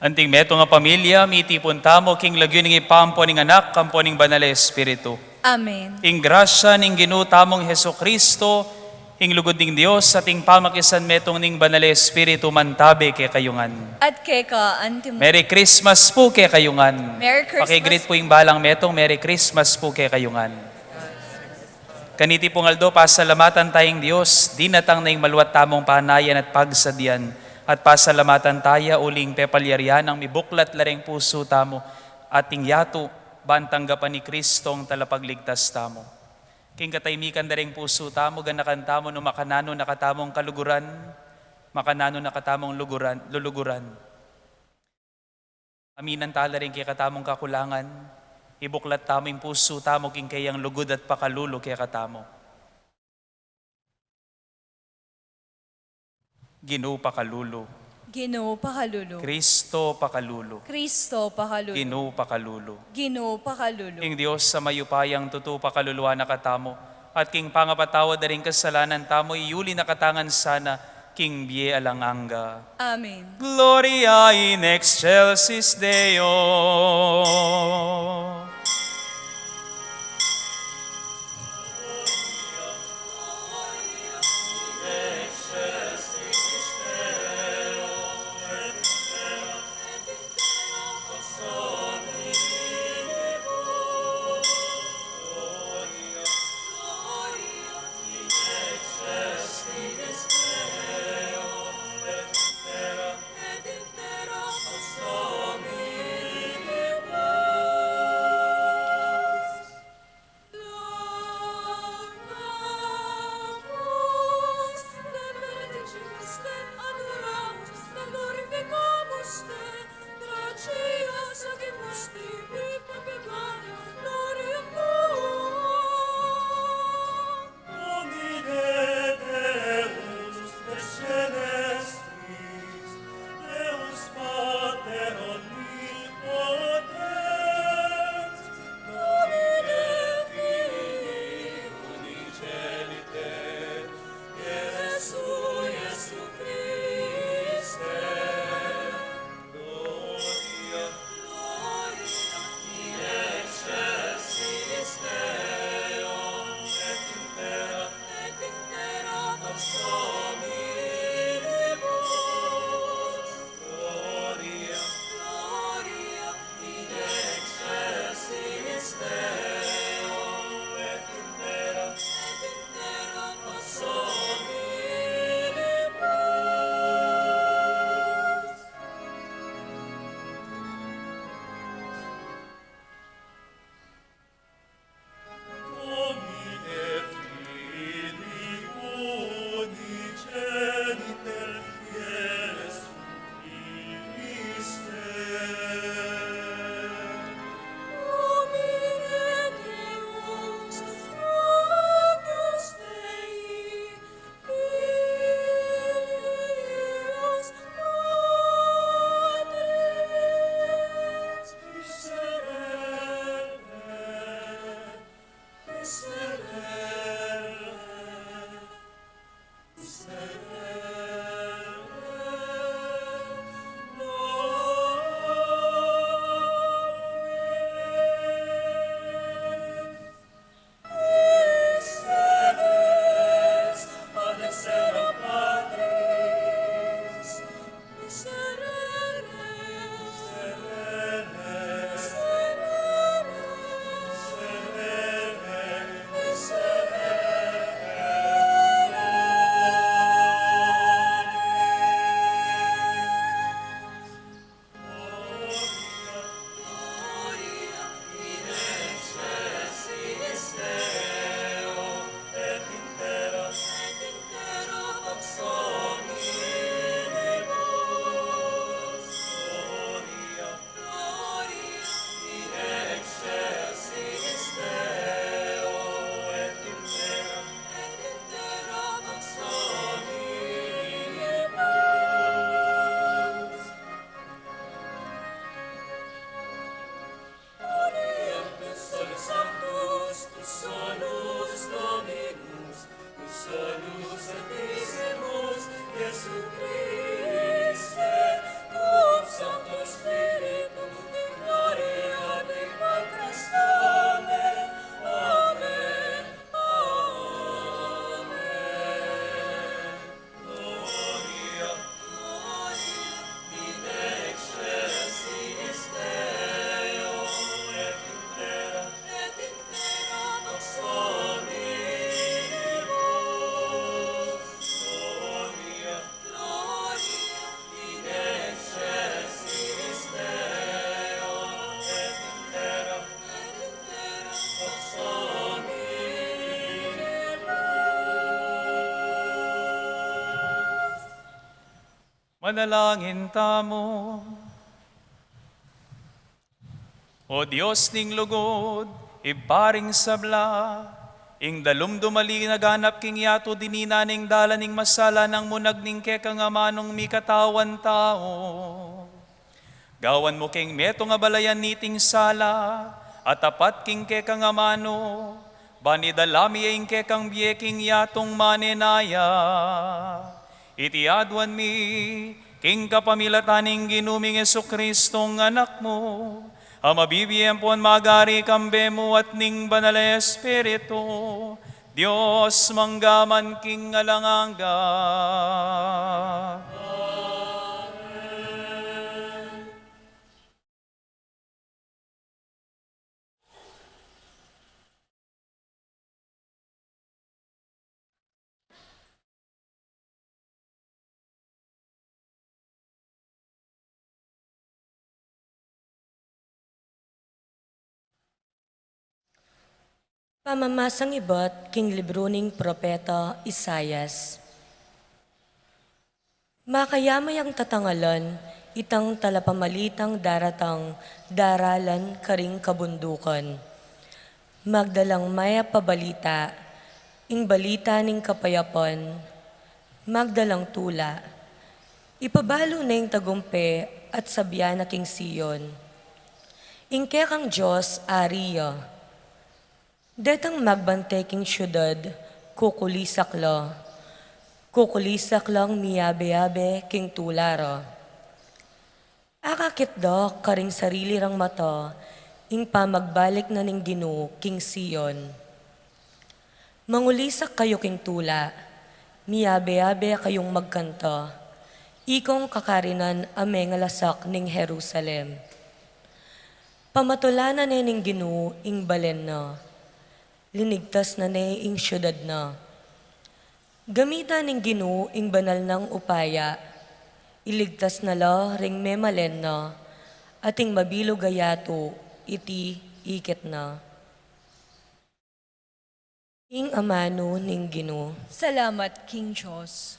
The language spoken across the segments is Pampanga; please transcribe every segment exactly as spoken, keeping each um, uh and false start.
Anting metung a pamilya, mitipun tamu king lagyu ning Ibpa, ampo ning Anak, ampo ning Banal a Espiritu. Amen. Ing grasya ning Ginu tamung Jesucristo, ing lugud ning Dios, at ing pamakisanmetung ning Banal a Espiritu mantabe kekayu ngan. At keka antimu. Merry Christmas pu kekayu ngan. Merry Christmas. Pakigreet pu ing balang metung, Merry Christmas pu kekayu ngan. Kaniti pung aldo, pasalamatan taya ing Dios, dinatang na ing maluat tamung panayan at pagsadyan, at pasalamatan taya uling pepalyarian nang mibuklat la reng pusu tamu, at ing yatu, ban tanggapan i Kristong Talapagligtas tamu. King katahimikan da reng pusu tamu, ganakan tamu nung makananu na katamung kaluguran, makananu na katamung luguran, luluguran. Aminan tala ring kekatamung kakulangan, ibuklat tamu ing pusu tamu king kayang lugud at pakalulu kekatamu. Ginu pakalulu. Ginu pakalulu. Kristo pakalulu. Kristo pakalulu. Ginu pakalulu. Ginu pakalulu. Ing Dios a mayupayang tutu pakaluluan na katamu, at king pangapatawad da ring kasalanan tamu, iyuli na kata ngan sana king bie alang angga. Amen. Gloria in excelsis Deo. Manalangin tamu. O Dios ning lugud, Ibpa ring sabla, ing dalum dumali naganap king yatu dinina ning dalan ning masala nang munag ning kekang amanung mikatawan tau. Gawan mu keng metung a balayan niting sala, a tapat king kekang amanu, ban idala mi ya ing kekang bie king yatung manenaya. Iti aduan mi, king kapamilatan ning Ginu ming Jesucristong Anak mu, a mabibie ampon magari kambe mu at ning Banal a Espiritu, Dios mangga man king alang angga. Pamamasang ibat king libru ning propeta Isaias. Makayamayang tatangalan itang talapamalitang daratang daralan karing kabundukan. Magdalang mayap a balita, ing balita ning kapayapan, magdalang tula. Ipabalu na ing tagumpe at sabian na king Sion, ing kekang Dios ari ya. Detang magbante king siudad, kukulisak la. Kukulisak lang miyabe-yabe king tula ra. Akakit da karing sarili rang mata ing pamagbalik na ning Ginu king Sion. Mangulisak kayu king tula, miyabe-yabe kayung magkanta, ikong kakarinan a mengalasak ning Jerusalem. Pamatulanan ne ning Ginu ing balen na, linigtas na ne ing siudad na. Gamitan ning Ginu ing banal nang upaya, iligtas na la ring memalen na, at ing mabilug a yatu, iti ikit na. Ing amanu ning Ginu. Salamat king Dios.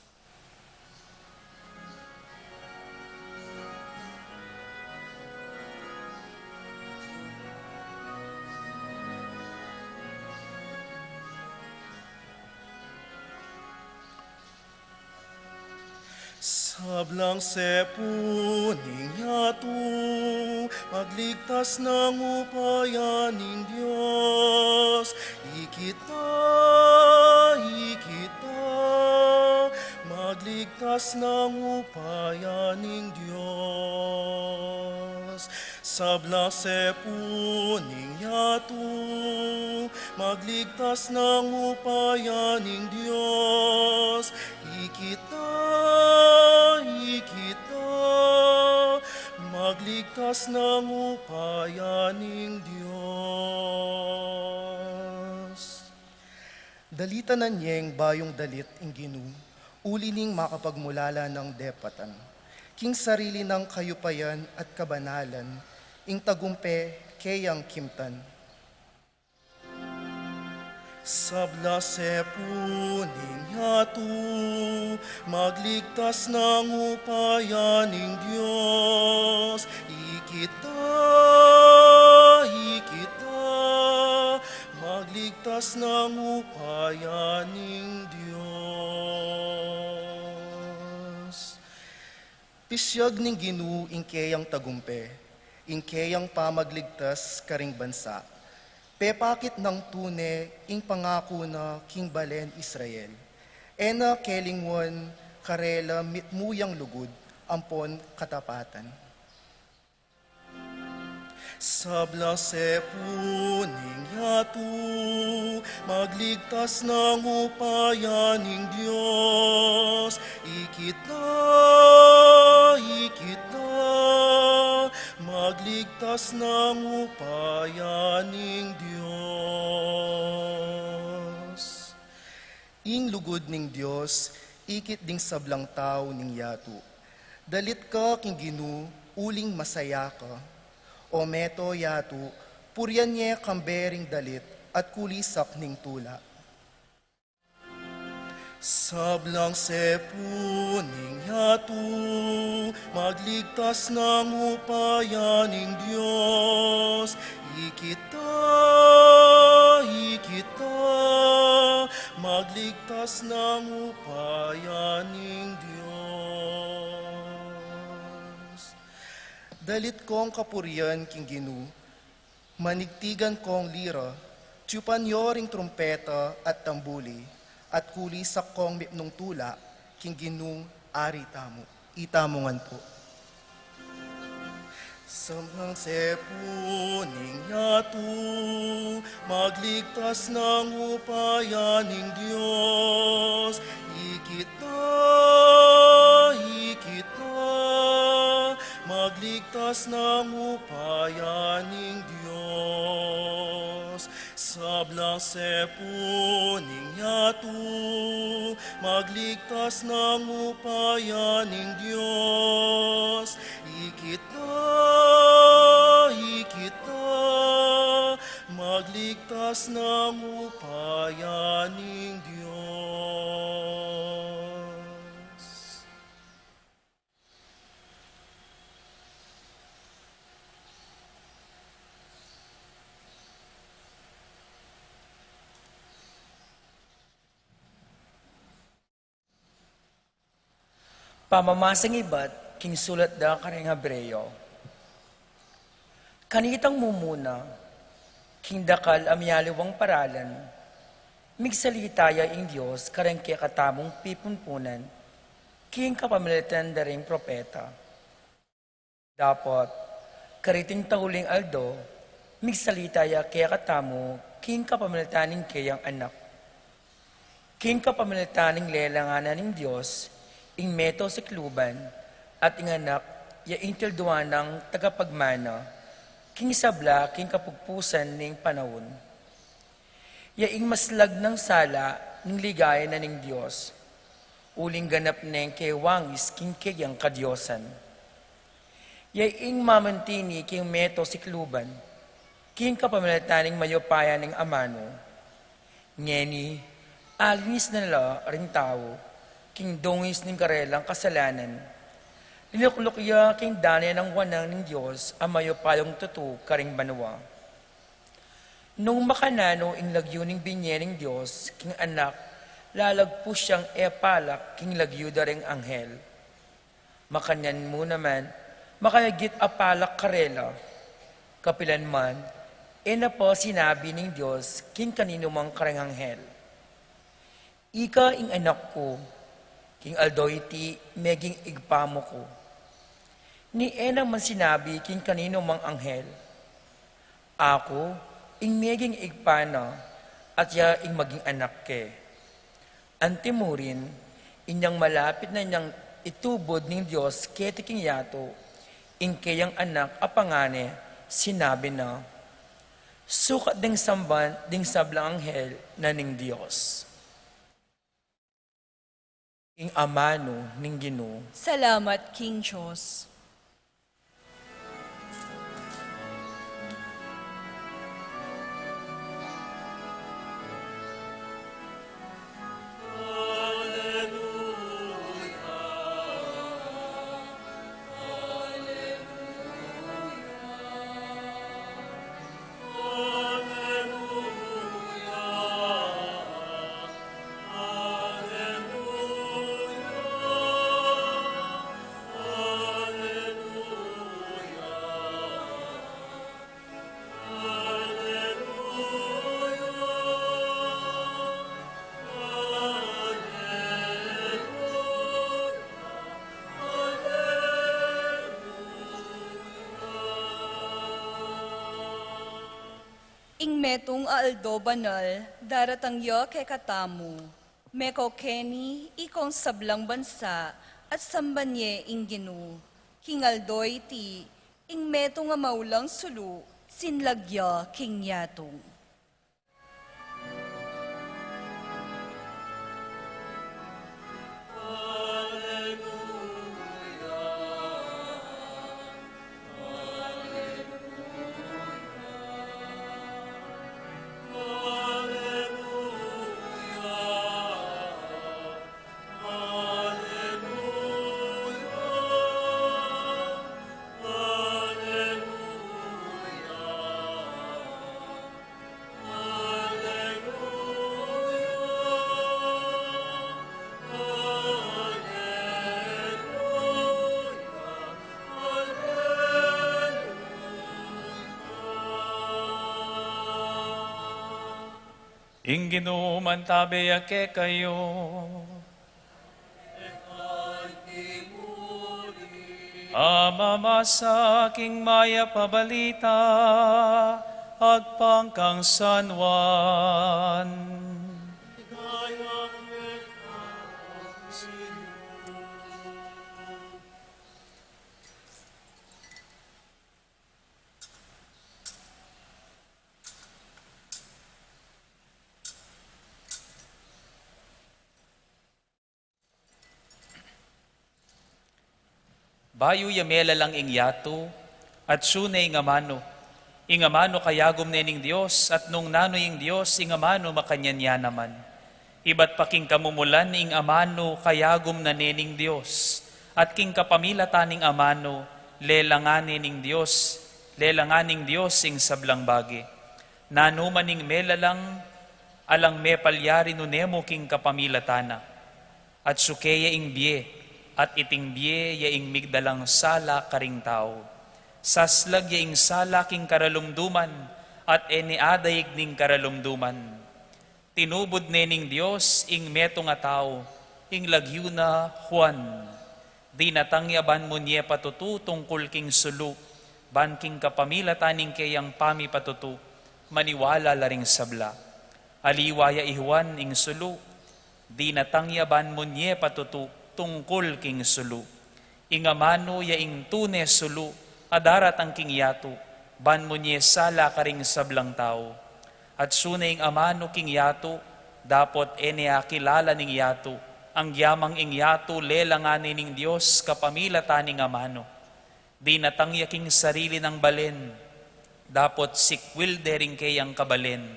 Sablang sepu ning yatu, magligtas nang upaya ning Dios. Ikit na, ikit na, magligtas nang upaya ning Dios. Sablang sepu ning yatu, magligtas nang upaya ning Dios. Ikit na, ikit na, magligtas nang upaya ning Dios. Dalitanan yeng bayung dalit ing Ginu, uli ning makapagmulala nang depatan. King sarili nang kayupayan at kabanalan, ing tagumpe keyang kimtan. Sablang sepu ning yatu, magligtas nang upaya ning Dios. Ikit na, ikit na, magligtas nang upaya ning Dios. Pisyag ning Ginu ing keyang tagumpe, ing keyang pamagligtas karing bansa. Pepakit nang tune ing pangaku na king balen Israel. E na kelingwan karela mitmu yang lugud ampon katapatan. Sablang sepu ning yatu, magligtas nang upaya ning Dios. Ikit na, ikit na, magligtas nang upaya ning Dios. Ing lugud ning Dios, ikit ding sablang tau ning yatu. Dalit ka king Ginu, uling masaya ka. O meto yatu, purian ye kambe ring dalit at kulisak ning tula. Sablang sepun ning yatu, magligtas nang upaya ning Dios. Ikit ta, ikit ta, magligtas nang upaya ning Dios. Dalit kong kapurian king Ginu, manigtigan kong lira, tiyupan yo ring trumpeta at tambuli, at kulisak kong mipnung tula king Ginung Ari tamu. Itamu ngan pu. Sablang sepun ning yatu, magligtas nang upaya ning Dios. Ikit ta, ikit ta, magligtas nang upaya ning Dios. Sablang sepun ning yatu, magligtas nang upaya ning Dios. Ikit ta, ikit ta, magligtas nang upaya ning Dios. Pamamasang ibat king sulat da kareng Hebreo. Kanitang mumuna, king dakal a mialiwang paralan, migsalita ya ing Dios kareng kekatamung pipumpunan, king kapamilatan da ring propeta. Dapot, kariting tauling aldo, migsalita ya kekatamu king kapamilatan ning keyang Anak. King kapamilatan ning lelangan na ning Dios, ing meto sikluban, at ing Anak, ya ing tilduan nang tagapagmana, king sabla king kapugpusan ning panaun. Ya ing maslag nang sala ning ligaya na ning Dios, uling ganap neng kewangis king keyang kadiosan. Ya ing mamantini king meto sikluban, king kapamilatan ning mayupaya ning amanu. Ngeni, alinis na la ring tau, king dungis ning karelang kasalanan. Linukluk ya king dane nang wanang ning Dios a mayupayang tutu karing banua. Nung makananu ing lagyu ning binye ning Dios king Anak, lalagpus yang e palak king lagyu da ring anghel. Makanyan mu naman, makayagit a palak karela. Kapilan man, e na pa sinabi ning Dios king kaninu mang kareng anghel, "Ika ing Anak ku, king aldo iti meging Ibpa mu ku." Ni e naman sinabi king kaninu mang anghel, "Aku ing meging Ibpa na, at ya ing maging Anak ke." Antimurin, inyang malapit na yang itubud ning Dios keti king yatu, ing keyang Anak a pangane, sinabi na, "Sukat deng samban ding sablang anghel na ning Dios." Ing amanu ning Ginu. Salamat king Dios. Ing metung a aldo banal, daratang ya kekatamu. Meko keni ikong sablang bansa, at samban ye ing Ginu. King aldo iti, ing metung a maulang sulu, sinlag ya king yatu. Ing Ginu mantabe ya kekayu. Pamamasa king Mayap a Balita agpang kang San Juan. Bayu ya melalang ing yatu, atsu ne ing amanu. Ing amanu kayagum ne ning Dios, at nung nanu ing Dios, ing amanu makanyan ya naman. Ibat pa king kamumulan, ing amanu kayagum na ne ning Dios, at king kapamilatan ning amanu, lelangan ne ning Dios, lelangan ning Dios ing sablang bage. Nanu man ing melalang, alang mepalyari nune mu king kapamilatan na. Atsu kaya ing bie, at iting bie ya ing migdalang sala karing tau. Saslag ya ing sala king karalumduman, at e ne adaig ning karalumduman. Tinubud ne ning Dios ing metung a tau, ing lagyu na Juan. Dinatang ya ban munye patutu tungkul king sulu, ban king kapamilatan ning keyang pamipatutu, maniwala la ring sabla. Aliwa ya i Juan ing sulu, dinatang ya ban munye patutu tungkul king sulu. Ing amanu ya ing tune sulu a daratang king yatu, ban munye sala karing sablang tau. Atsu ne ing amanu king yatu, dapot e ne akilala ning yatu, anggiyamang ing yatu lelangan ne ning Dios kapamilatan ning amanu. Dinatang ya king sarili nang balen, dapot sikwil de ring keyang kabalen.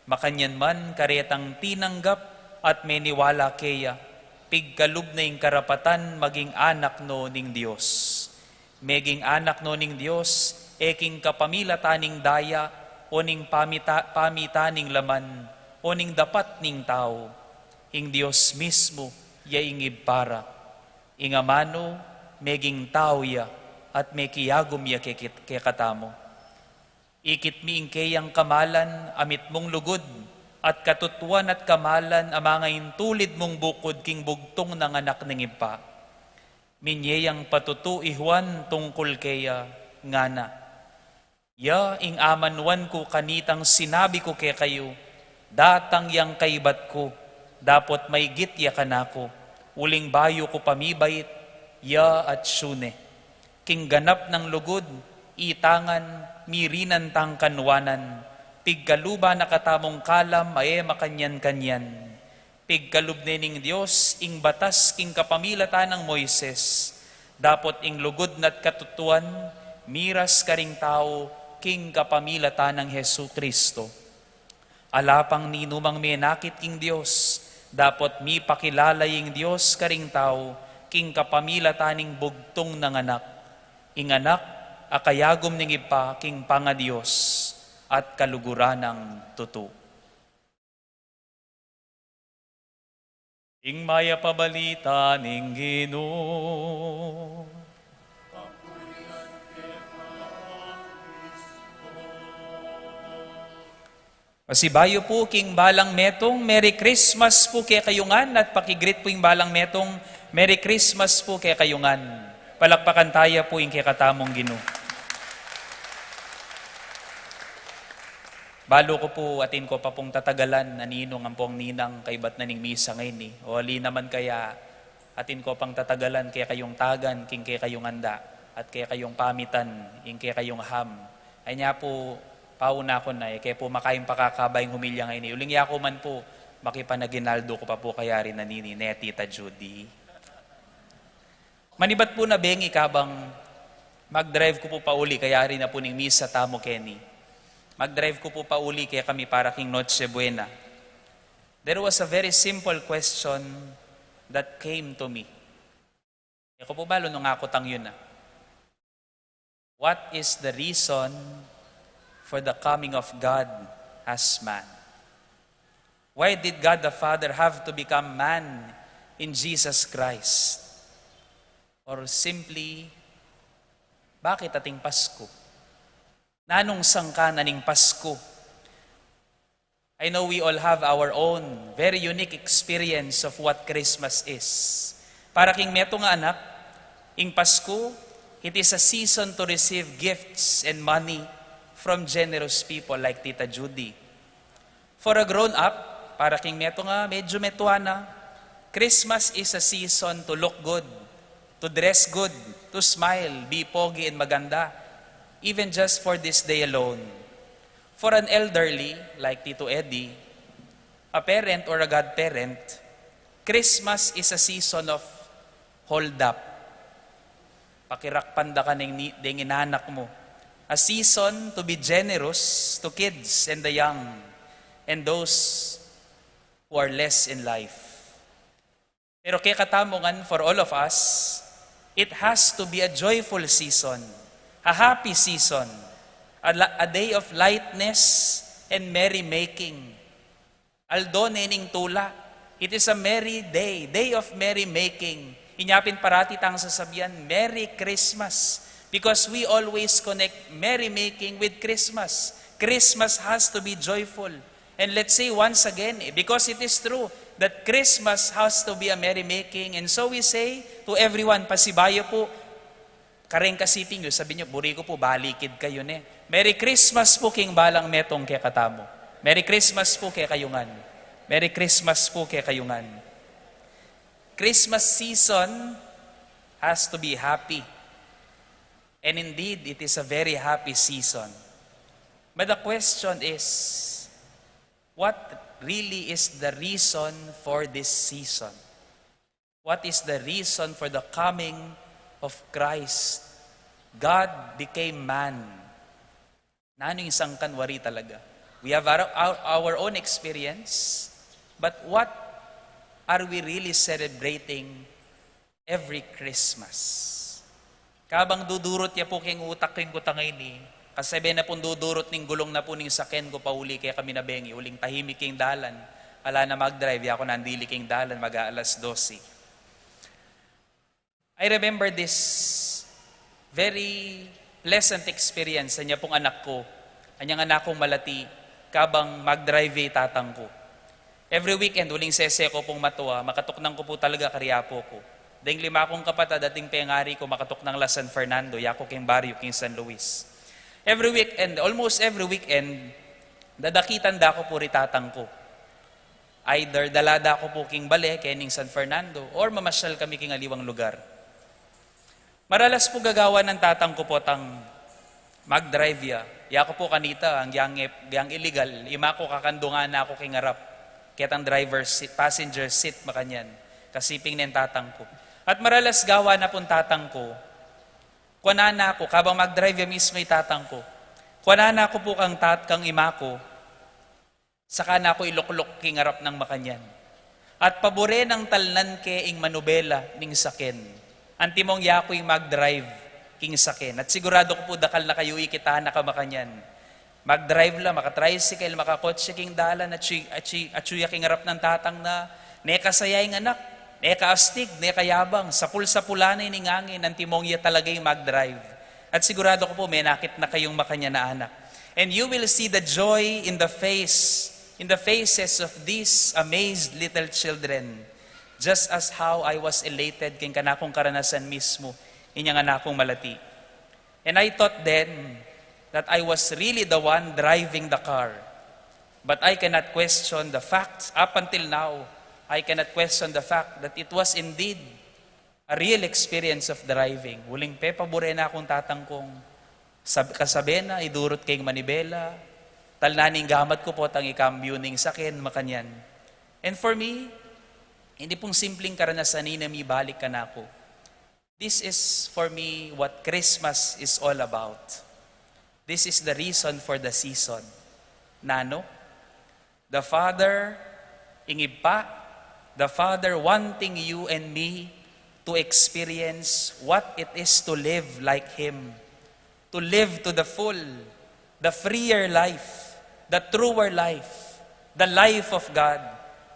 Makanyan man karetang tinanggap at meniwala keya, pigkalub ne ing karapatan maging anak no ning Dios. Meging anak no ning Dios, e king kapamilatan ning daya, o ning pamita-, pamitan ning laman, o ning dapat ning tau. Ing Dios mismu, ya ing Ibpa ra. Ing amanu, meging tau ya, at mekiyagum ya kekit-, kekatamu. Ikit mi ing keyang kamalan, a mitmung lugud, at katutuan at kamalan, a mangaintulid mung bukud king bugtung nang Anak ning Ibpa. Minye yang patutu i Juan tungkul keya, ngana. Ya ing amanuan ku kanitang sinabi ku kekayu, datang yang kaibat ku, dapot maygit ya kanaku, uling bayu ku pa mibait, ya atsu ne. King ganap nang lugud, itangan, mirinan tang kanwanan, pigkaluban na katamung kalam a e makanyan-kanyan. Pigkalub ne ning Dios ing batas king kapamilatan nang Moises, dapot ing lugud na't katutuan miras karing tau king kapamilatan nang Jesu-Cristo. Ala pang ninumang menakit king Dios, dapot mipakilala ing Dios karing tau king kapamilatan ning bugtung nang Anak. Ing Anak a kayagum ning Ibpa king pangaDios at kaluguran nang tutu. Ing Mayap a Balita ning Ginu. Pasibayu pu king balang metung, Merry Christmas pu kekayu ngan, at paki-greet pu ing balang metung, Merry Christmas pu kekayu ngan. Palakpakan taya pu ing kekatamung Ginu. Balu ku pu atin ko pa pung tatagalan a ninung ampong ninang kaibat na ning misa ngeni. O ali naman kaya atin ko pang tatagalan kekayung tagan king kekayung anda at kekayung pamitan ing kekayung ham. Ay nya pu, pauna ku na, e ke pu makaing pakakaba ing humilya ngeni. Uling yaku man pu, makipanaginaldo ku pa pu kayari na nini, ne Tita Judy. Manibat pu na bengi kabang mag-drive ku pu pauli, kayari na pu ning misa tamu keni. Mag-drive ku pu pauli kekami para king Noche Buena. There was a very simple question that came to me. E ku pu balu nung akutang yu na. What is the reason for the coming of God as man? Why did God the Father have to become man in Jesus Christ? Or simply, bakit ating Pasko? Nanung sangkan na ning Pasko? I know we all have our own very unique experience of what Christmas is. Para king metung a anak, ing Pasku, it is a season to receive gifts and money from generous people like Tita Judy. For a grown-up, para king metung a medyu metua na, Christmas is a season to look good, to dress good, to smile, be pogi and maganda, even just for this day alone. For an elderly, like Tito Eddie, a parent or a godparent, Christmas is a season of hold up. Pakirakpan da ka ning ni-, deng inanak mu. A season to be generous to kids and the young and those who are less in life. Pero kekatamu ngan, for all of us, it has to be a joyful season, a happy season, a, la- a day of lightness and merrymaking. Aldo ne ning tula, it is a merry day, day of merrymaking. Inya pin parati tang sasabian, "Merry Christmas," because we always connect merrymaking with Christmas. Christmas has to be joyful. And let's say once again, eh, because it is true that Christmas has to be a merrymaking, and so we say to everyone, pasibayu pu, kareng kasiping yu, sabi nyo, "Buri ku pu, balikid kayu ne." Merry Christmas pu king balang metung kekatamu. Merry Christmas pu kekayu ngan. Merry Christmas pu kekayu ngan. Christmas season has to be happy. And indeed, it is a very happy season. But the question is, what really is the reason for this season? What is the reason for the coming of Christ? God became man. Nanu ing sangkan wari talaga? We have our, our, our own experience, but what are we really celebrating every Christmas? Kabang dudurut ya pu king utak king kutang ini, kasabe na pung dudurut ning gulung na pu ning saken ku pauli kekami na bengi, uling tahimik king dalan, ala na mag-drive, yaku nandili king dalan, mag-aalas dose. I remember this very pleasant experience, anya pung anak ku, anyang anak kung malati, kabang mag-drive ya tatang ku. Every weekend, uling sese ku pung matua, makatuknang ku pu talaga kari apu ku. Deng lima kung kapatad, ating pengari ku, makatuknang la San Fernando, yaku king baryu, king San Luis. Every weekend, almost every weekend, dadakitan da ku pu ri tatang ku. Either dala da ku pu king bale, kening San Fernando, or mamasyal kami king aliwang lugar. Maralas pu gagawan nang tatang ku potang mag-drive ya. Yaku pu kanita, agyang, agyang iligal, ima ku kakandungan na ku king arap. Ketang driver seat, passenger seat, makanyan. Kasiping neng tatang ku. At maralas gawa na pung tatang ku, kuanan na ku, kabang mag-drive ya mismu i tatang ku. Kuanan na ku pu kang tat-, kang ima ku, saka na ku ilukluk king arap nang makanyan. At pabure nang talnan ke ing manubela ning saken. Antimong yaku ing mag-drive king saken. At sigurado ku pu dakal na kayu ikit anak a makanyan. Mag-drive la, maka-tricycle, makakotse king dalan, atsu, atsu, atsu ya king arap nang tatang na, ne kasaya ing anak, ne kaastig, ne kayabang, sapul-sapulan ne ning angin, antimong ya talaga ing mag-drive. At sigurado ku pu, menakit na kayung makanyan a anak. And you will see the joy in the face, in the faces of these amazed little children, just as how I was elated king kanakung karanasan mismu, inyang anakung malati. And I thought then that I was really the one driving the car. But I cannot question the fact, up until now, I cannot question the fact that it was indeed a real experience of driving. Uling pepabure na kung tatang kung sab-, kasabe na, idurut ke ing manibela, talnan ing gamat ku potang ikambyu ning saken, makanyan. And for me, ini pung simpleng karanasan ini a mibalik kanaku. This is for me what Christmas is all about. This is the reason for the season. Nanu? The Father, ing Ibpa, the Father wanting you and me to experience what it is to live like Him, to live to the full, the freer life, the truer life, the life of God,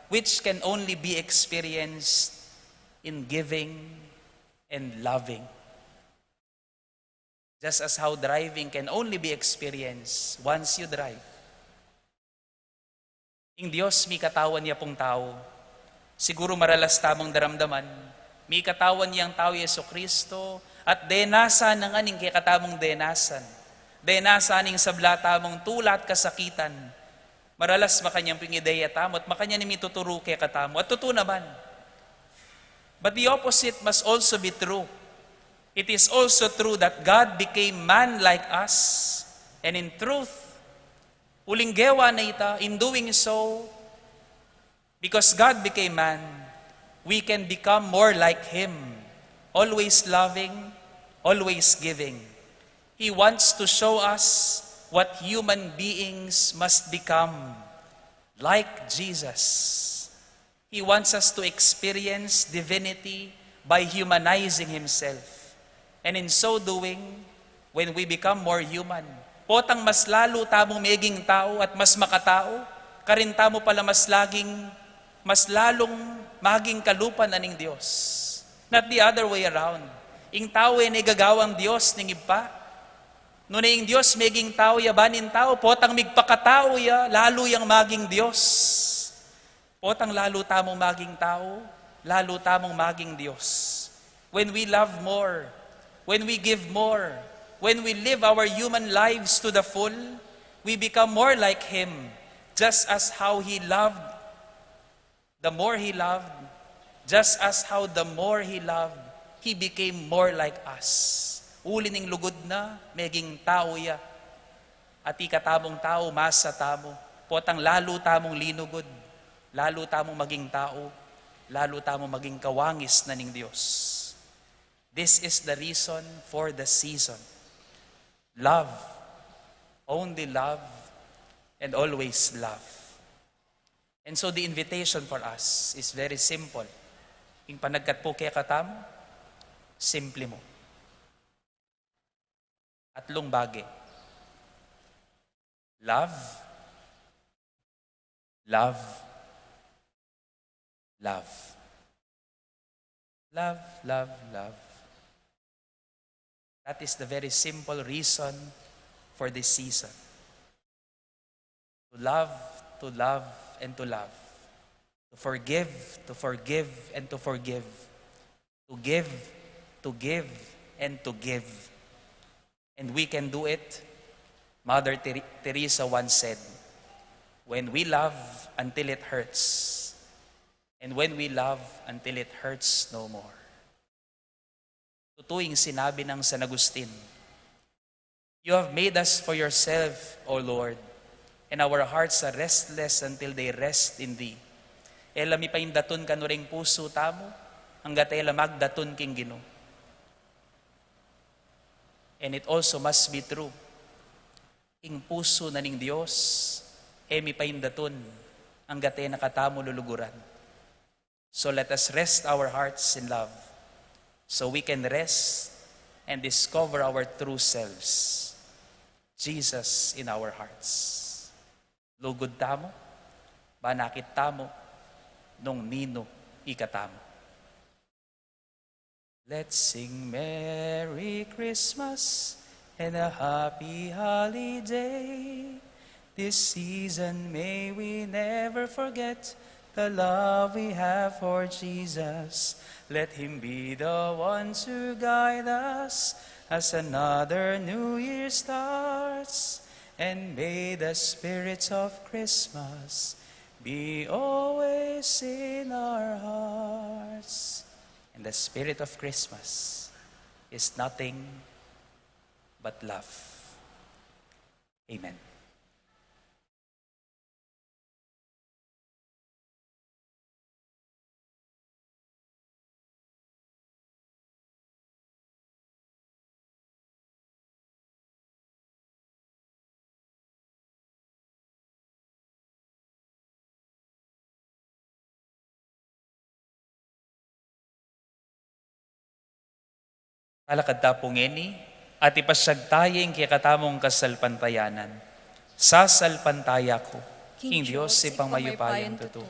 which can only be experienced in giving and loving. Just as how driving can only be experienced once you drive, Ing Dios, mikatawan ya pung tau. Siguru maralas tamung daramdaman, mikatawan yang tau i Jesucristo, at denasan na ngan ing kekatamung denasan. Denasan ing sabla tamung tula at kasakitan. Maralas makanyan pung ideya tamu, at makanyan i mituturu kekatamu. At tutu naman. But the opposite must also be true. It is also true that God became man like us, and in truth, uling gewa na ita, in doing so, because God became man, we can become more like Him, always loving, always giving. He wants to show us what human beings must become, like Jesus. He wants us to experience divinity by humanizing Himself. And in so doing, when we become more human, potang mas lalu tamung meging tau at mas makatau, karin tamu pala mas laging, mas lalung maging kalupa na ning Dios. Not the other way around. Ing tau e ne gagawang Dios ning Ibpa. Nune ing Dios meging tau ya, ban ing tau, potang migpakatau ya, lalu yang maging Dios. Potang lalu tamung maging tau, lalu tamung maging Dios. When we love more, when we give more, when we live our human lives to the full, we become more like Him, just as how He loved. The more He loved, just as how the more He loved, He became more like us. Uli ning lugud na, meging tau ya. At ikatamung tau, masa tamu, potang lalu tamung linugud, lalu tamung maging tau, lalu tamung maging kawangis na ning Dios. This is the reason for the season. Love, only love, and always love. And so the invitation for us is very simple. Ing panagkat pu kekatamu, simple mu. Atlung bage. Love, love, love. Love, love, love. That is the very simple reason for this season. To love, to love, and to love. To forgive, to forgive, and to forgive. To give, to give, and to give. And we can do it. Mother Ter-, Teresa once said, "When we love until it hurts, and when we love until it hurts no more." Tutu ing sinabi nang San Agustin, "You have made us for yourself, O Lord, and our hearts are restless until they rest in thee." E la mipaindatun kanu ring pusu tamu, anggat e la magdatun king Ginu. And it also must be true. Ing pusu na ning Dios, e mipaindatun, anggat e na katamu luluguran. So let us rest our hearts in love, so we can rest and discover our true selves, Jesus in our hearts. Lugud tamu, ban akit tamu nung ninu ikatamu. Let's sing Merry Christmas and a Happy Holiday. This season may we never forget the love we have for Jesus. Let him be the one to guide us as another new year starts. And may the spirit of Christmas be always in our hearts. And the spirit of Christmas is nothing but love. Amen. Talakad ta pu ngeni, at ipasyag taya ing kekatamung kasalpantayanan. Sasalpantaya ku king Dios Ibpang mayupayang tutu,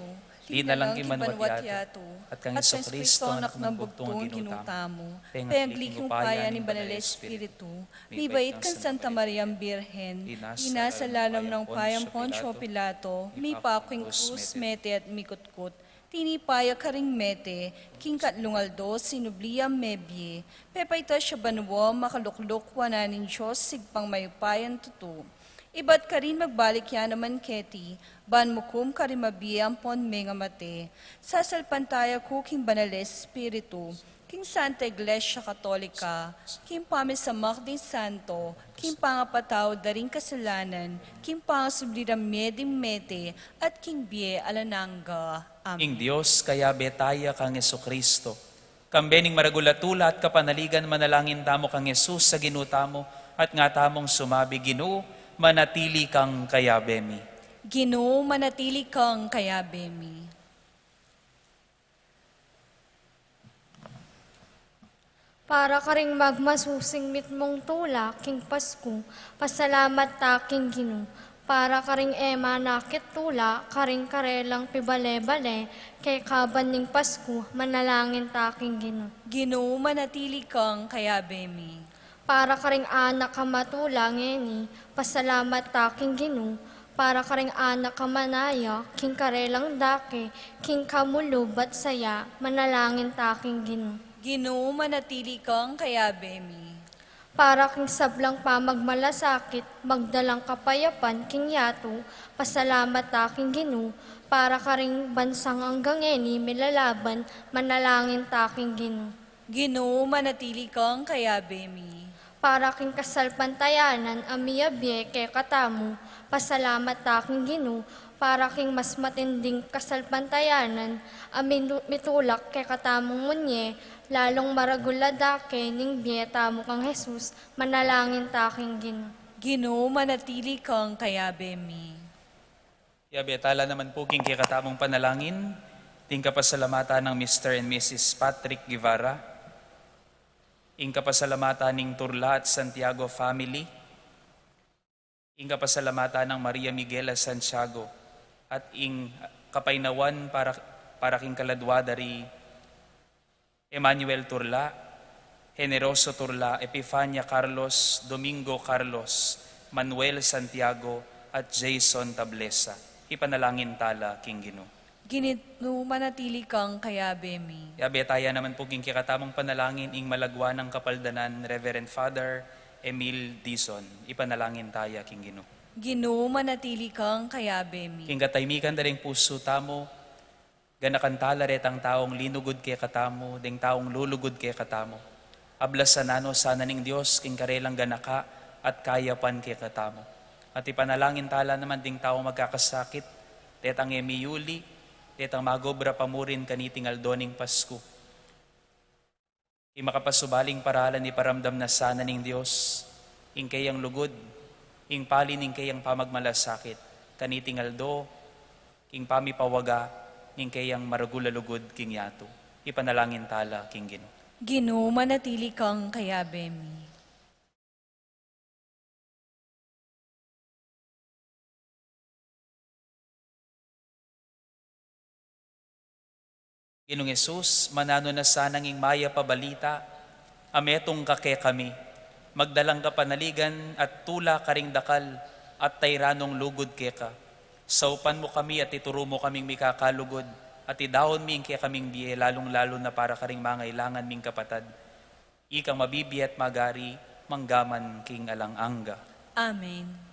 Dinalang king banwa't yatu, at kang Jesucristo, anak nang bugtung Ginu tamu, pengliking upaya ning Banal Espiritu, mibait kang Santa Mariang Birhen, inasa lalam ning upayang Poncio Pilato, mipaku king krus, mete at mikutkut, tinipa ya karing mete, king katlung aldo sinubli yang mebie, pepaitas ya banua, makalukluk wanan ning Dios Ibpang mayupayang tutu. Ibat karin magbalik ya naman keti, ban mukum karing mabie ampon mengamate. Sasalpantaya ku king Banal Espiritu, king Santa Iglesia Katolika, king pamisamak ding santo, king pangapatawad da ring kasalanan, king pangasubli rang mie ding mete, at king bie alang angga. Amen. Ing Dios kayabe taya kang Jesucristo, kambe ning maragul a tula at kapanaligan, manalangin tamu kang Jesus a Ginu tamu, at nga tamung sumabi, Ginu, manatili kang kayabe mi. Ginu, manatili kang kayabe mi. Para karing magmasusing mitmung tula king Pasku, pasalamat ta king Ginu. Para karing e manakit tula, karing karelang pibale-bale, kekaban ning Pasku, manalangin ta king Ginu. Ginu, manatili kang kayabe mi. Para karing anak a matula ngeni, pasalamat ta king Ginu. Para karing anak a manaya, king karelang dake, king kamulub at saya, manalangin ta king Ginu. Ginu, manatili kang kayabe mi. Para king sablang pamagmalasakit, magdalang kapayapan king yatu, pasalamat ta king Ginu. Para karing bansang anggang ngeni milalaban, manalangin ta king Ginu. Ginu, manatili kang kayabe mi. Para king kasalpantayanan a miyabie kekatamu, pasalamat ta king Ginu. Para king mas matinding kasalpantayanan a minu-, mitulak kekatamung munye, lalung maragul a dake ning bie tamu kang Jesus, manalangin ta king Ginu. Ginu, manatili kang kayabe mi. Yabe tala naman pu king kekatamung panalangin, ding kapasalamatan nang Mister and Missus Patrick Guevara, ing kapasalamatan ning Turla at Santiago family, ing kapasalamatan nang Maria Miguela Santiago, at ing kapaynawan para, para king kaladwa da ri Emmanuel Turla, Generoso Turla, Epifania Carlos, Domingo Carlos, Manuel Santiago, at Jason Tablesa. Ipanalangin tala king Ginu. Ginu, manatili kang kayabe mi. Yabe taya naman pu king kekatamung panalangin ing malagwa nang kapaldanan Reverend Father Emil Dizon. Ipanalangin taya king Ginu. Ginu, manatili kang kayabe mi. King kataymikan da ring pusu tamu, ganakan tala retang taung linugud kekatamu, deng taung lulugud kekatamu. Ablasan na no sana ning Dios king karelang ganaka at kayapan kekatamu. At ipanalangin tala naman ding taung magkakasakit, detang e miyuli, detang magobra pa murin kaniting aldo ning Pasku. Ing makapasubaling paralan iparamdam na sana ning Dios ing keyang lugud, ing pali ning keyang pamagmalasakit, kaniting aldo, king pamipawaga ning keyang maragul a lugud king yatu. Ipanalangin tala king Ginu. Ginu, manatili kang kayabe mi. Ginung Jesus, mananu na sanang ing mayap a balita a metung ka kekami, magdalang kapanaligan at tula karing dakal at tairanung lugud keka. Saupan mu kami at ituru mu kaming mikakalugud at idaun mi ing kekaming bie, lalung-lalu na para karing mangailangan ming kapatad. Ikang mabibie at magari, manggaman king alang angga. Amen.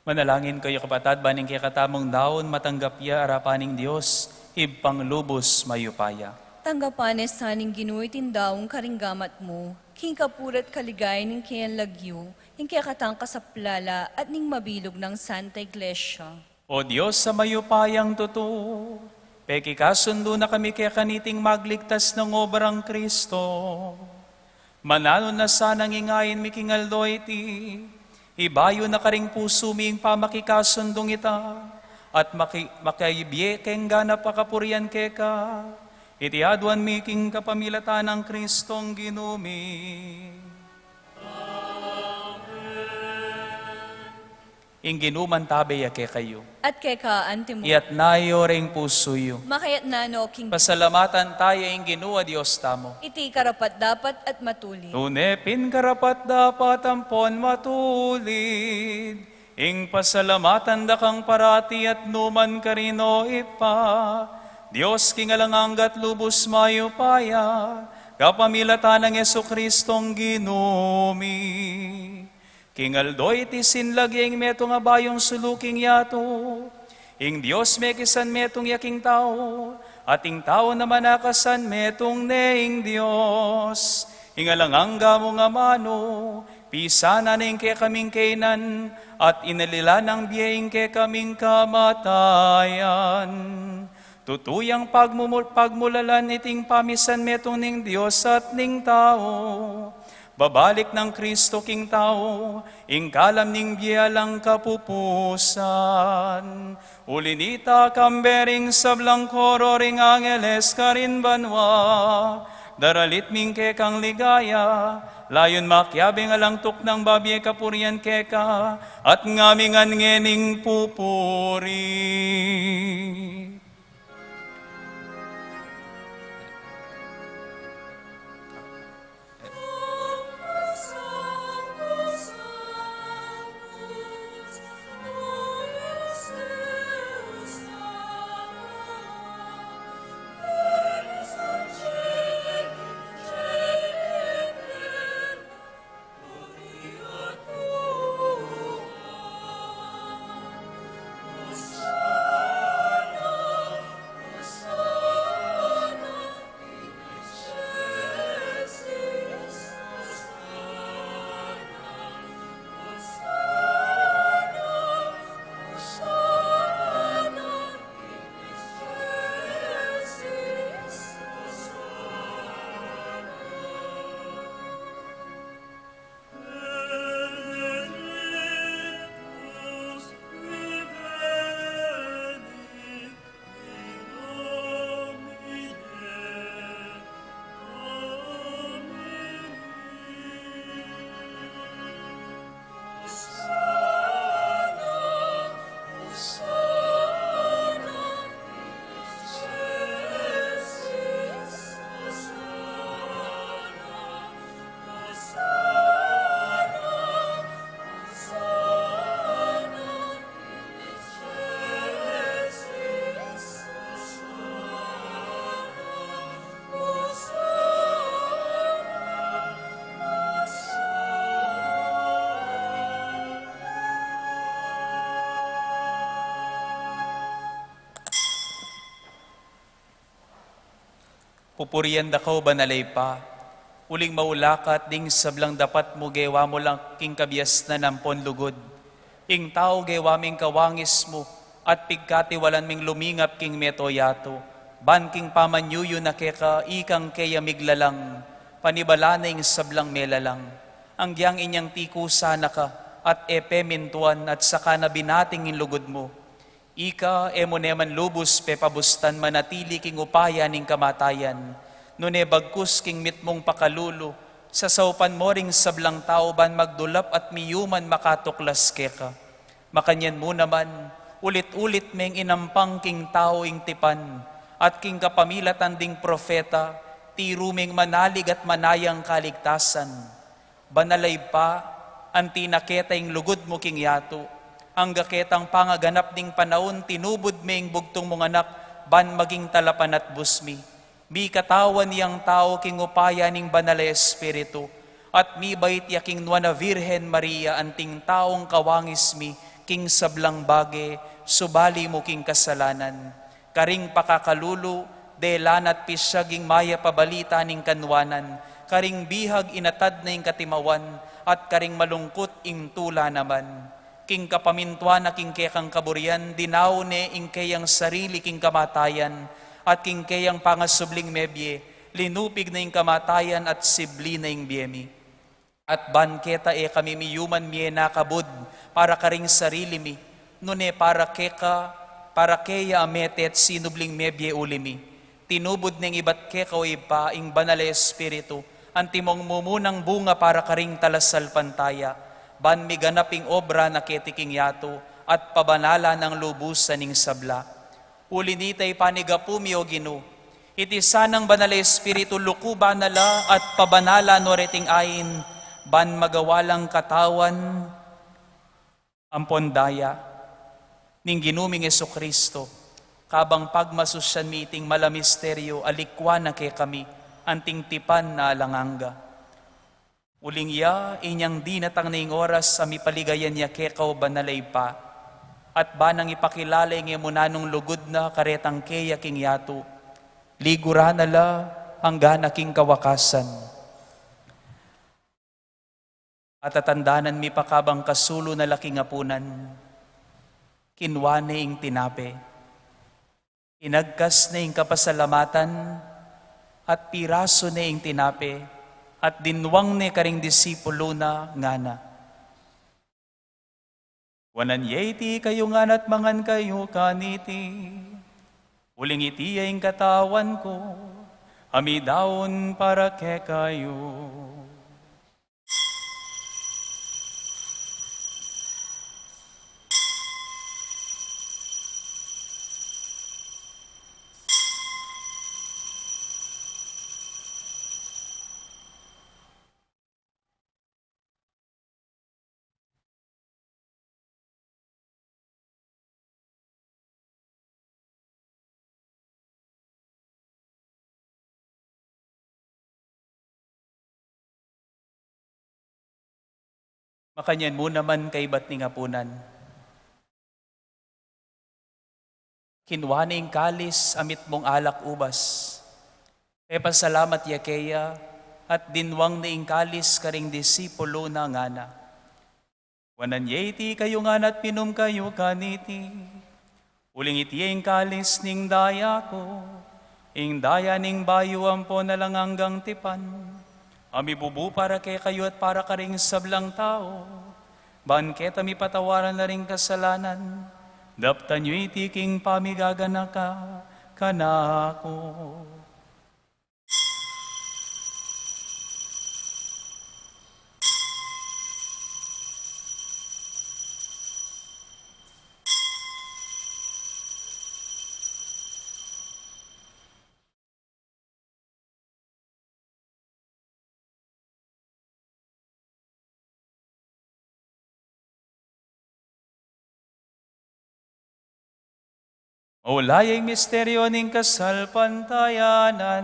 Manalangin kayu, kapatad, ban ing kekatamung daun matanggap ya arapan ning Dios, Ibpang lubus mayupaya. Tanggapan na sa ning Ginu iting daun karing gamat mu, king kapurian at kaligayan ning kayang lagyu, ing kekatang kasaplalan at ning mabilug nang Santa Iglesia. O Dios a mayupayang tutu, pekikasundu na kami keka niting magligtas nang obrang Kristo. Mananu na sanang ingayin mi king aldo iti, ibayu na karing pusu mi ing pamakikasundung ita, at maki-, makibie keng ganap a kapurian keka, iti aduan mi king kapamilatan nang Kristong Ginu mi. Ing Ginu mantabe ya kekayu. At keka antimu. Iyatas yu ring pusu yu. Makayatna no king Ginu. Pasalamatan taya ing Ginu a Dios tamu. Iti karapat-dapat at matulid. Tune pin karapat-dapat ampon matulid ing pasalamatan da kang parati at nukarin man, O Ibpa, Dios king alang angga at lubus mayupaya, kapamilatan nang Jesukristong Ginu mi. King aldo iti sinlag ya ing metung a bayung sulu king yatu. Ing Dios mekisan metung ya king tau, at ing tau naman akasan metung ne ing Dios. Ing alang angga mung amanu, pisanan ne ing kekaming kainan, at inalilan nang bie ing kekaming kamatayan. Tutu yang pagmumul-, pagmulalan iting pamisan metung ning Dios at ning tau. Babalik nang Kristo king tau, ing kalam ning bie alang kapupusan. Uli nita, kambe ring sablang koro ring angeles karin banua, daralit mi ing kekang ligaya, layun makiabe ing alang tuknang babie kapurian keka, at ngamingan ngening pupuri. Pupurian da ka, O Banal a Ibpa, uling maulakat ding sablang dapat mu gewa mu lang king kabiasnan ampon lugud. Ing tau gewa ming kawangis mu, at pigkatiwalan ming lumingap king meto yatu, ban king pamanyuyu na keka ikang keya miglalang, panibala na ing sablang melalang. Anggyang inyang tikusan na ka, at e pemintuan, at saka na binating ing lugud mu. Ika, e mu ne man lubus pepabustan manatili king upaya ning kamatayan, nune bagkus king mitmung pakalulu, sasaupan mo ring sablang tau ban magdulap at miyuman makatuklas keka. Makanyan mu naman, ulit-ulit meng inampang king tau ing tipan, at king kapamilatan ding propeta, tiru meng manalig at manayang kaligtasan. Banal a Ibpa, anti na keta ing lugud mu king yatu, angga ketang pangaganap ding panaun tinubud me ing bugtung mung Anak ban maging talapanatbus mi. Mikatawan yang tau king upaya ning Banal a Espiritu, at mibait ya king Nuan a Virgen Maria anting taung kawangis mi king sablang bage, subali mu king kasalanan. Karing pakakalulu, dela na at pisyag ing mayap a balita ning kanuanan, karing bihag inatad na ing katimawan, at karing malungkut ing tula naman. King kapamintuan na king kekang kaburian, dinaun ne ing keyang sarili king kamatayan, at king keyang pangasubling mebie, linupig na ing kamatayan at sibli na ing bie mi. At ban keta e kami miyuman mie nakabud para karing sarili mi, nune para keka, para keya a mete at sinubling mebie uli mi. Tinubud neng ibat keka, O Ibpa, ing Banal a Espiritu, antimong mumunang bunga para karing talasalpantaya, ban miganap ing obra na keti king yatu, at pabanalan nang lubusan ing sabla. Uli nita, ipanigapu mi, O Ginu, iti sanang Banal a Espiritu, lukuban na la at pabanalan no reting ain, ban magawa lang katawan ampon daya ning Ginu ming Jesucristo, kabang pagmasusyan mi iting mal a misteryu, alikwan na kekami anting tipan na alang angga. Uling ya, inyang dinatang na ing oras a mipaligayan ya keka, O Banal a Ibpa, at ban nang ipakilala ing e mu nanung lugud na karetang keya king yatu, liguran na la angga na king kawakasan. At atandanan mi pa, kabang kasulu na la king apunan, kinua ne ing tinape. Inagkas ne ing kapasalamatan, at pirasu ne ing tinape, At dinwang ne karing disipulu na, ngana: Wanan ye iti kayu ngan at mangan kayu kaniti, uling iti ya ing katawan ku, a midaun para kekayu. Makanyan mu naman kaibat ning apunan, kinwa ne ing kalis a mitmung alak ubas, pepasalamat ya keya, at dinwang ne ing kalis karing disipulu na, ngana: Wanan ye iti kayu ngan at minum kayu kaniti, uling iti ya ing kalis ning daya ku, ing daya ning bayu ampon alang anggang tipan, a mibubu para kekayu at para karing sablang tau, ban keta mipatawaran la ring kasalanan. Daptan yu iti king pamigaganaka kanaku. Maulayi ing misteryo ning kasalpantayanan.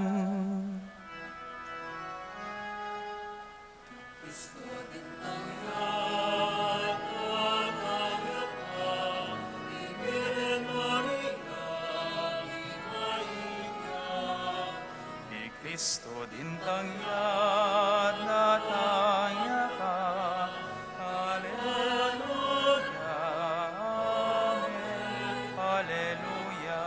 Kristo, dintang ya, datang ya ka. Aleluya, amen. Aleluya.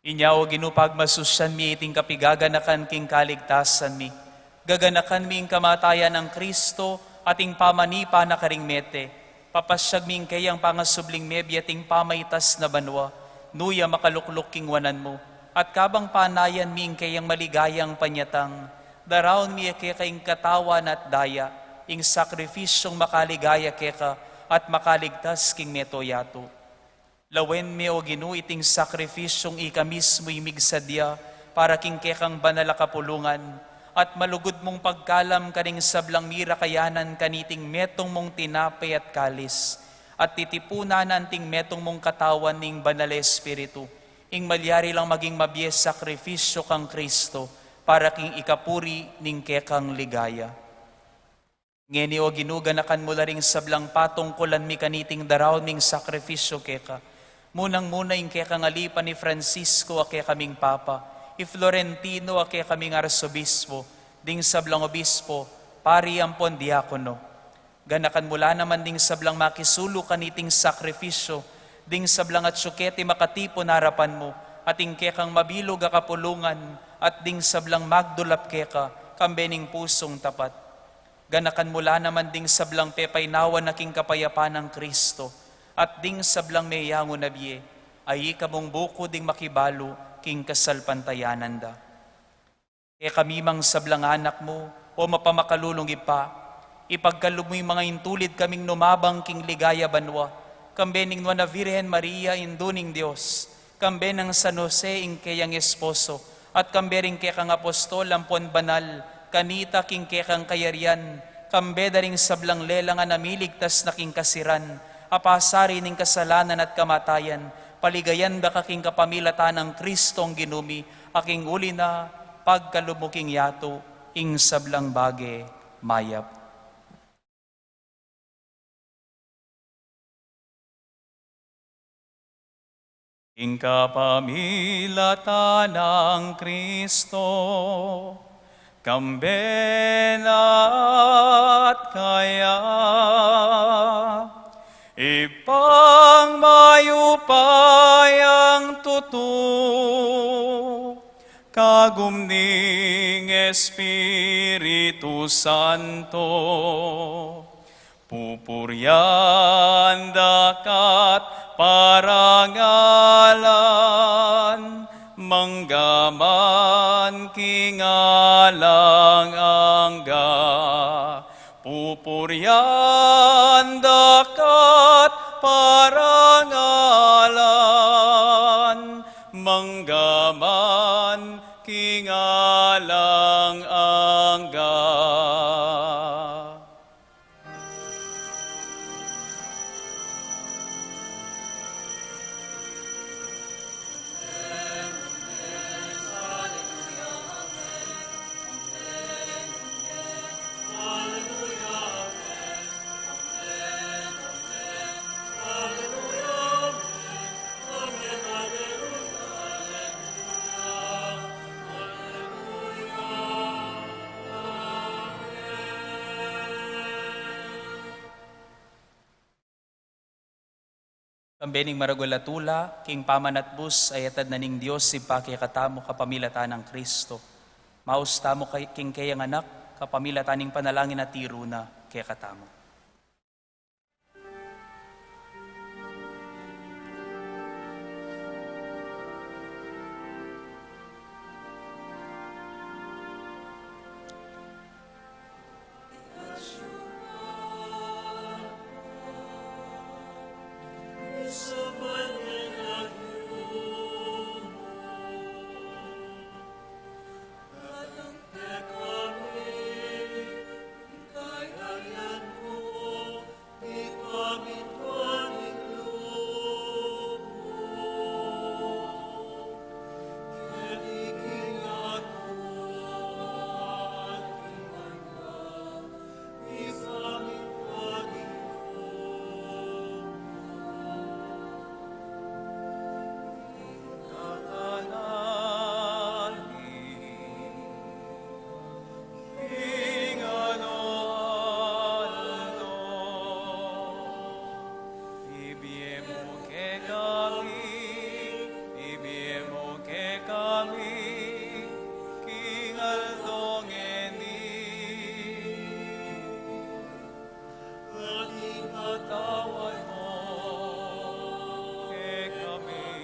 Inya, O Ginu, pagmasusyan mi iting kapigaganakan king kaligtasan mi. Gaganakan mi ing kamatayan nang Kristo at ing pamanipa na karing mete. Papasyag mi ing keyang pangasubling mebie at ing pamaitas na banua, nu ya makalukluk king wanan mu. At kabang panayan mi ing keyang maligayang panyatang, daraun mi ya keka ing katawan at daya, ing sakripisyung makaligaya keka at makaligtas king meto yatu. Lawen me, O Ginu, iting sakripisyung ika mismu ing migsadya para king kekang banal a kapulungan, at malugud mung pagkalam karing sablang mirakayanan kaniting metung mung tinape at kalis, at titipunan anting metung mung katawan ning Banal a Espiritu, ing malyari lang maging mabie sakripisyu kang Kristo para king ikapuri ning kekang ligaya. Ngeni, O Ginu, ganakan mu la ring sablang patungkulan mi kaniting daraun ming sakripisyu keka. Munang-muna ing kekang alipan i Francisco a kekaming Papa, i Florentino a kekaming Arsobispo, ding sablang obispo, pari ampon diakono. Ganakan mu la naman ding sablang makisulu kaniting sakripisyu, ding sablang atsu keti makatipun arapan mu, at ing kekang mabilug a kapulungan, at ding sablang magdulap keka, kambe ning pusung tapat. Ganakan mu la naman ding sablang pepainawa na king kapayapan nang Kristo, at ding sablang meyangu na bie, a ika mung buku ding makibalu king kasalpantayanan da. Kekami mang sablang anak mu, O mapamakalulung Ibpa, ipagkalub mu ing manga intulid kaming numabang king ligaya banua, kambe ning Nuan a Virgen Maria, Indu ning Dios, kambe nang San Jose ing keyang esposo, at kambe ring kekang apostol ampon banal, kanita king kekang kayarian, kambe da ring sablang lelang a namiligtas na king kasiran, a pasari ning kasalanan at kamatayan, paligayan da ka king kapamilatan nang Kristong Ginu mi, a king uli na, pagkalub mu king yatu ing sablang bage mayap. Ing kapamilatan nang Kristo, kambe na at kaya, Ibpang mayupayang tutu, Agum ning Espiritu Santo, pupurian da ka't parangalan, mangga man king alang angga. Pupurian da ka't parangalan, mangga man king alang angga. Kambe ning maragul a tula, king pamanatbus a yatad na ning Dios Ibpa kekatamu kapamilatan nang Kristo. Maus tamu kay, king keyang Anak, kapamilatan ning panalangin a tiru na kekatamu. Ibie mu kekami, ibie mu kekami, king aldo ngeni. At ipatawad mu kekami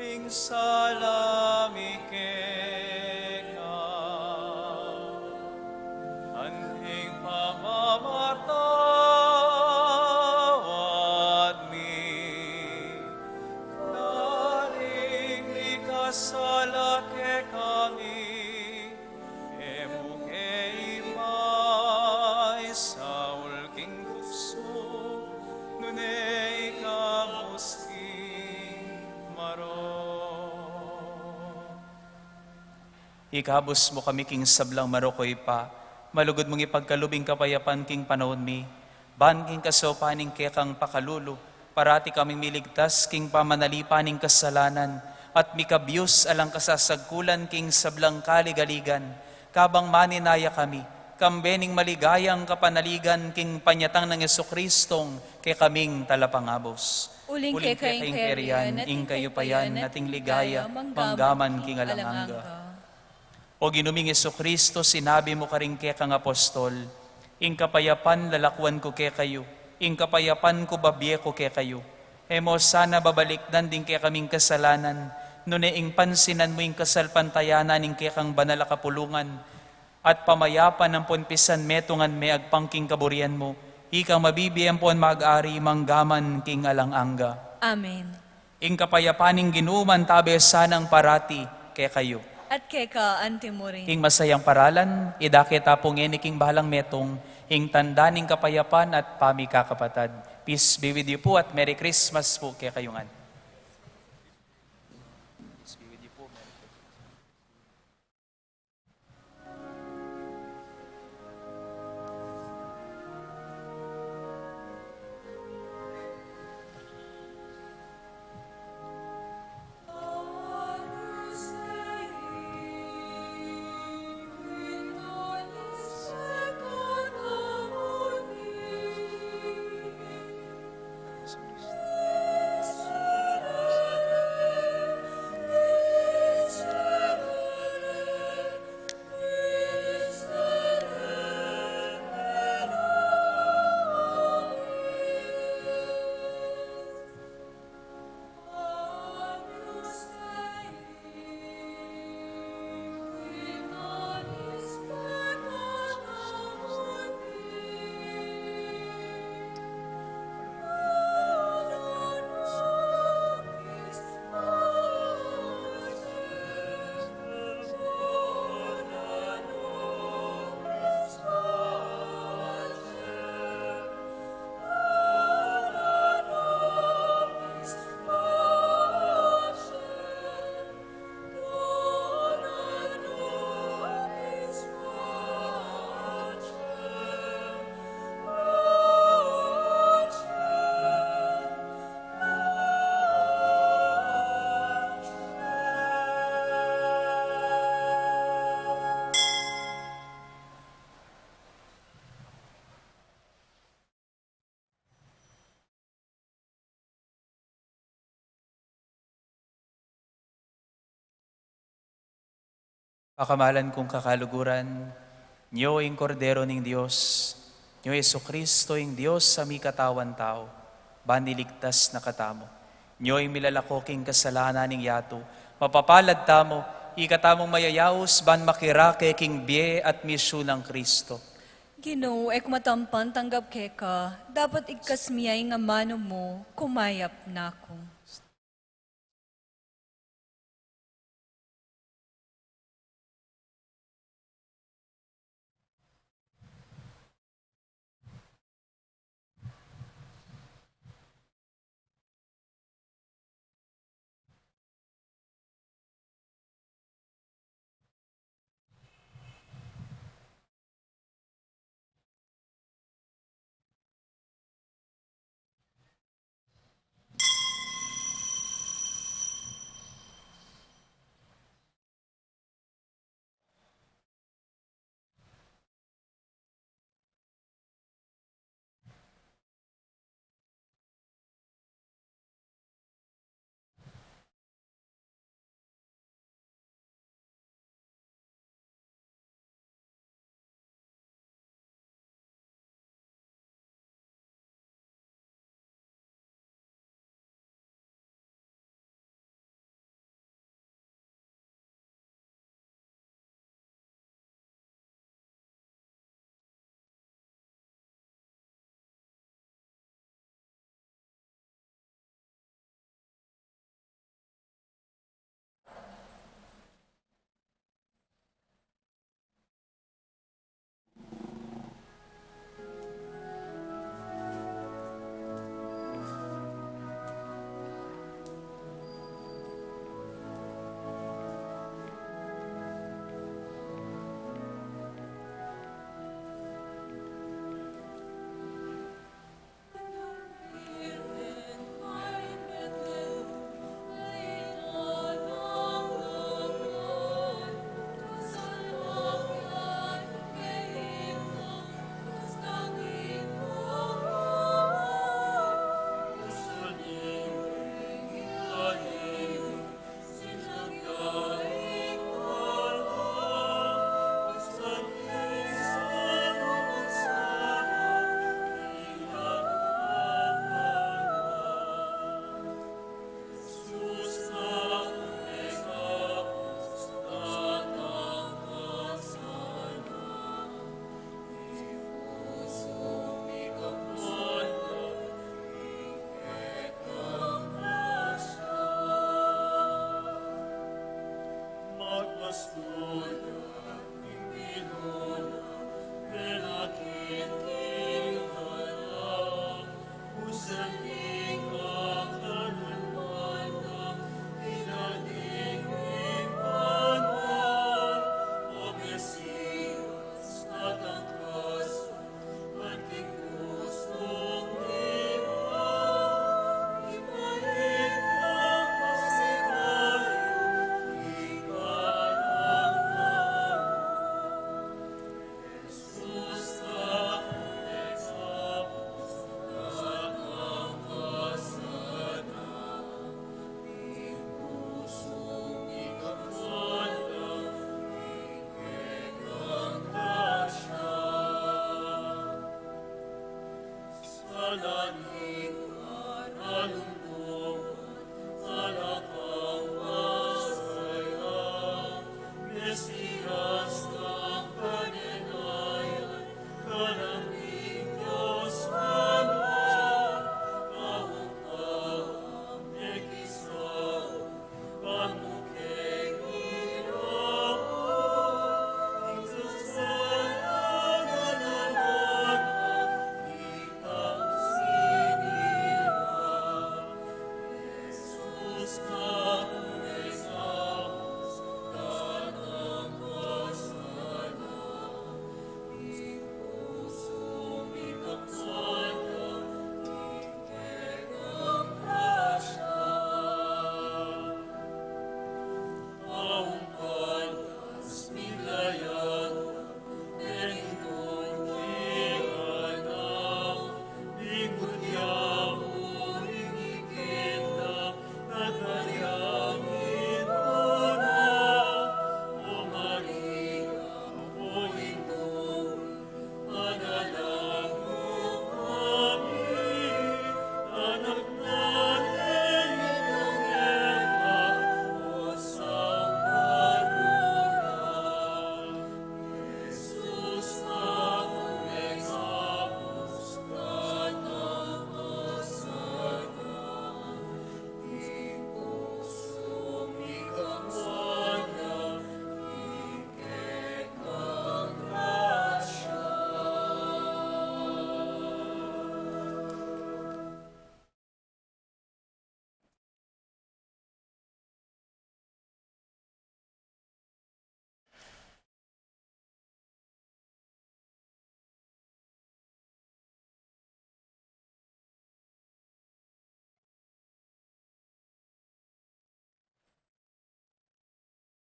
ing sala mi keka, anting pamamatawad mi karing mikasala kekami, e mu ke ipaisaul king tuksu, nune ikabus king marok. Ikabus mu kami king sablang marok, O Ibpa, malugud mung ipagkalub ing kapayapan king panaun mi, ban king kasaupan ning kekang pakalulu, parati kaming miligtas king pamanalipan ning kasalanan, at mikabyus alang kasasagkulan king sablang kaligaligan, kabang maninaya kami, kambe ning maligayang kapanaligan king panyatang nang Jesucristong kekaming Talapangabus. Uling keka ing kayarian, ing kayupayan, at ing ligaya, manggaman king alang angga. O Ginu ming Jesucristo, sinabi mu karing kekang apostol, ing kapayapan lalakwan ku kekayu, ing kapayapan ku babie ku kekayu. E mu sana babalikdan ding kekaming kasalanan, nune ing pansinan mu ing kasalpantayanan ning kekang banal a kapulungan, at pamayapan ampon pisan metungan me agpang king kaburian mu, ikang mabibie ampon mag-ari manggaman king alang angga. Amen. Ing kapayapan ning Ginu mantabe sanang parati kekayu. At keka antimurin. King masayang paralan, idake ta pu ngeni king balang metung, ing tanda ning kapayapan at pamikakapatad. Peace be with you po at Merry Christmas po kekayu ngan. Pakamalan kung kakaluguran, nyo ing Kordero ning Dios, nyo Jesucristo ing Dios a mikatawan tau, ban iligtas na katamu. Nyo ing milalako king kasalanan ning yatu, mapapalad tamu, ikatamung mayayaus ban makirake king bie at misyu nang Cristo. Ginu, e ku matampan tanggap keka, dapot igkas mi ya ing amanu mu, kumayap na ku.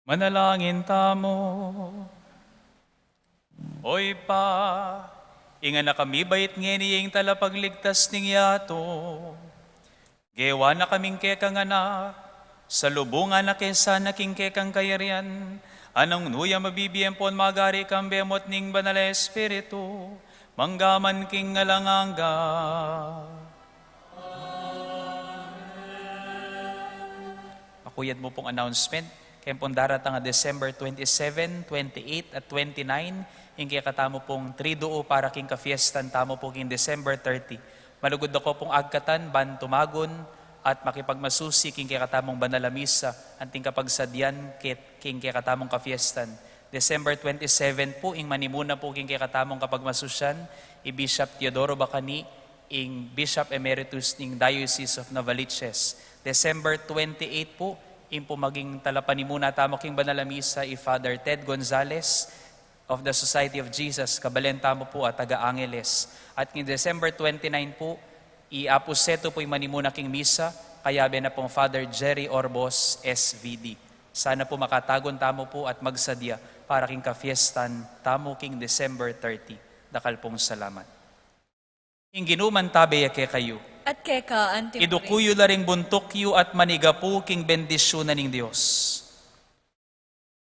Manalangin tamu. O Ibpa, ing Anak a mibait ngeni ya ing talapagligtas ning yatu. Gewa na kaming kekang anak, salubungan na ke sana king kekang kayarian, a nung nu ya mabibie ampon magari kambe mu at ning Banal a Espiritu, mangga man king alang angga. Makuyad mu pung announcement, keng pung daratang a December twenty-seven, twenty-eight, at twenty-nine, ing kekatamu pung triduo para king kafiestan tamu pu king December thirty. Malugud da ko pung agkatan ban tumagun at makipagmasusi king kekatamung banal a misa, anting kapagsadian ke-, king kekatamung kafiestan. December twenty-seven pu, ing manimuna pu king kekatamung kapagmasusian, i Bishop Teodoro Bacani, ing Bishop Emeritus ning Diocese of Novaliches. December twenty-eight pu, ing pu maging talapanimuna tamu king banal a misa, i Father Ted Gonzales of the Society of Jesus, kabalen tamu pu a taga Angeles. At king December twenty-nine pu, i Apu Setu pu ing manimuna king misa, kayabe na pung Father Jerry Orbos, S V D. Sana pu makatagun tamu pu at magsadia para king kafiestan tamu king December thirty. Dakal pung salamat. Ing Ginu mantabe ya kekayu. At keka antimurin. Iduku yu la ring buntuk yu at manigapu king bendisyunan ning Dios.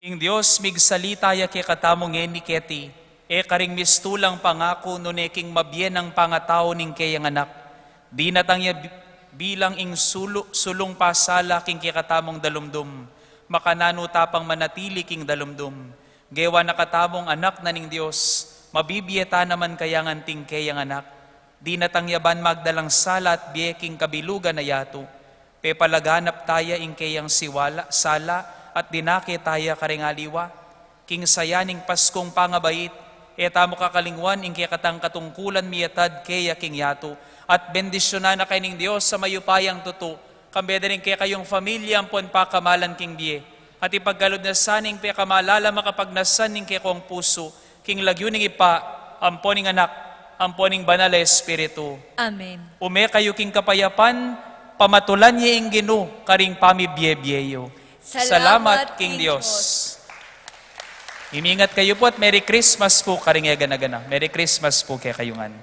Ing Dios migsalita ya kekatamu ngeni keti, e karing mistulang pangaku nune king mabie nang pangatau ning keyang Anak. Dinatang ya bi-, bilang ing sulu-, sulung pasala king kekatamung dalumdum. Makananu ta pang manatili king dalumdum. Gewa na katamung anak na ning Dios, mabibie ta naman kaya ngan anting keyang Anak. Dinatang ya ban magdalang sala at bie king kabilugan a yatu. Pepalaganap ta ya ing keyang siwala, sala, at dinake ta ya karing aliwa. King saya ning Paskung pangabait, e tamu kakalingwan ing kekatang katungkulan miyatad keya king yatu, at bendisyunan na kayu ning Dios a mayupayang tutu, kambe da ring kekayung familia ampon pakamalan king bie. At ipagkalub na sa ning pekamalala makapagnasan ning kekong pusu, king lagyu ning Ibpa, ampo ning Anak, ampo ning Banal a Espiritu. Amen. Ume kayu king kapayapan, pamatulan ye ing Ginu karing pamibie-bie yu. Salamat king Dios. Imingat kayu pu at Merry Christmas pu karing e gana-gana. Merry Christmas pu kekayu ngan.